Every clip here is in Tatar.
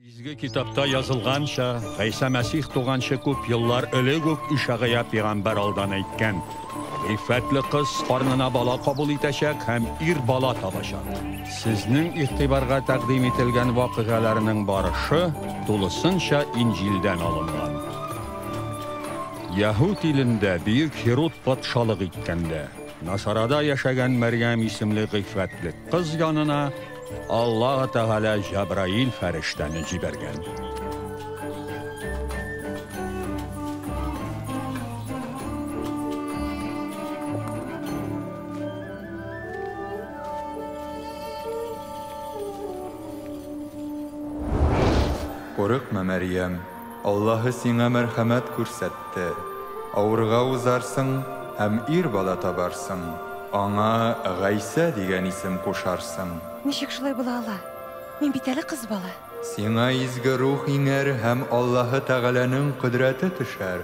Изге китапта язылганча, Гайсә Мәсих туганчы күп еллар элек үк Ишагыя пәйгамбәр алдан әйткән: Гыйффәтле кыз карнына бала кабул итәчәк һәм ир бала табачак. Сезнең игътибарга тәкъдим ителгән вакыйгаларның барышы тулысынча Инҗилдән алынган. Яһүд илендә бөек Һируд патшалык иткәндә, Насарада яшәгән Мәрьям исемле гыйффәтле кыз янына Аллаһы Тәгалә Җәбраил фәрештәне җибәргән. Курыкма, Мәрьям, Аллаһы сиңа мәрхәмәт күрсәтте. Авырга узарсың һәм ир бала табарсың, аңа Гайсә дигән исем кушарсың. Ничек шулай була ала? Мин бит әле кыз бала. Сиңа Изге Рух иңәр һәм Аллаһы Тәгаләнең кодрәте төшәр.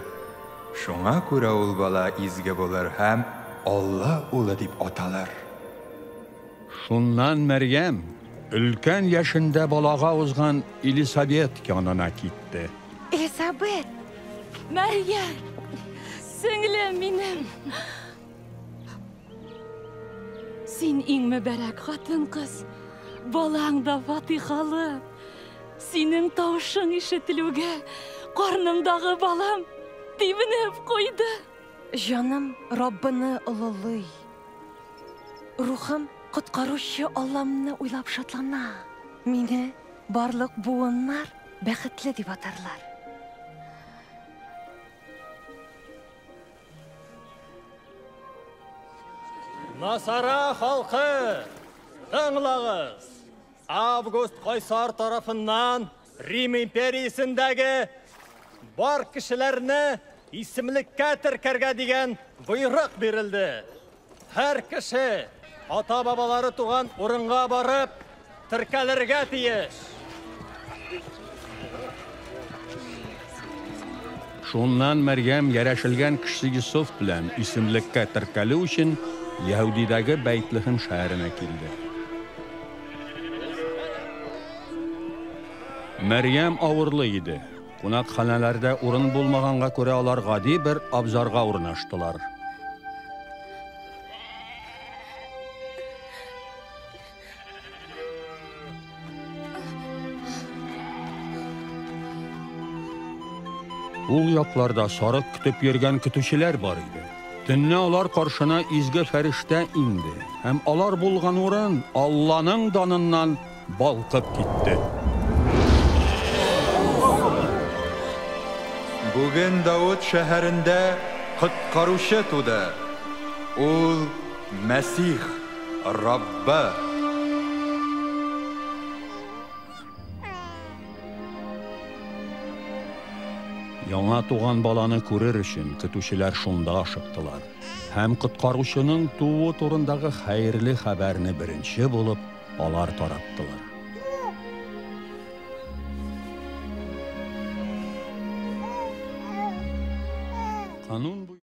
Шуңа күрә ул бала изге булыр һәм Алла Улы дип аталыр. Шуннан Мәрьям өлкән яшендә балага узган Элисабет янына китте. Элисабет! Мәрьям! Сеңлем минем! Син иң мөбарәк хатын-кыз. Балаң да фатихалы. Синең тавышың ишетелүгә, карнымдагы балам тибенеп куйды. Җаным Раббыны олылый. Рухым Коткаручы Алламны уйлап шатлана. Мине барлык буыннар бәхетле дип атарлар. Насара халкы, тыңлагыз! Август кайсар тарафыннан Рим империясендәге бар кешеләрне исемлеккә теркәргә дигән боерык бирелде. Һәр кеше ата-бабалары туган урынга барып теркәлергә тиеш. Шуннан Мәрьям ярәшелгән кешесе Йосыф белән исемлеккә теркәлү өчен Яһүдидәге Бәйтлехем шәһәренә килде. Мәрьям авырлы иде. Кунакханәләрдә урын булмаганга күрә алар гади бер абзарга урнаштылар. Ул якларда сарык көтеп йөргән көтүчеләр бар иде. Төнне алар каршына изге фәрештә иңде, һәм алар булган урын Алланың даныннан балкып китте. Бүген Давыт шәһәрендә Коткаручы туды. Ул Мәсих, Раббы. Яңа туган баланы күрер өчен көтүчеләр шунда ашыктылар. Һәм Коткаручының тууы турындагы хәерле хәбәрне беренче булып алар тараттылар. Канун.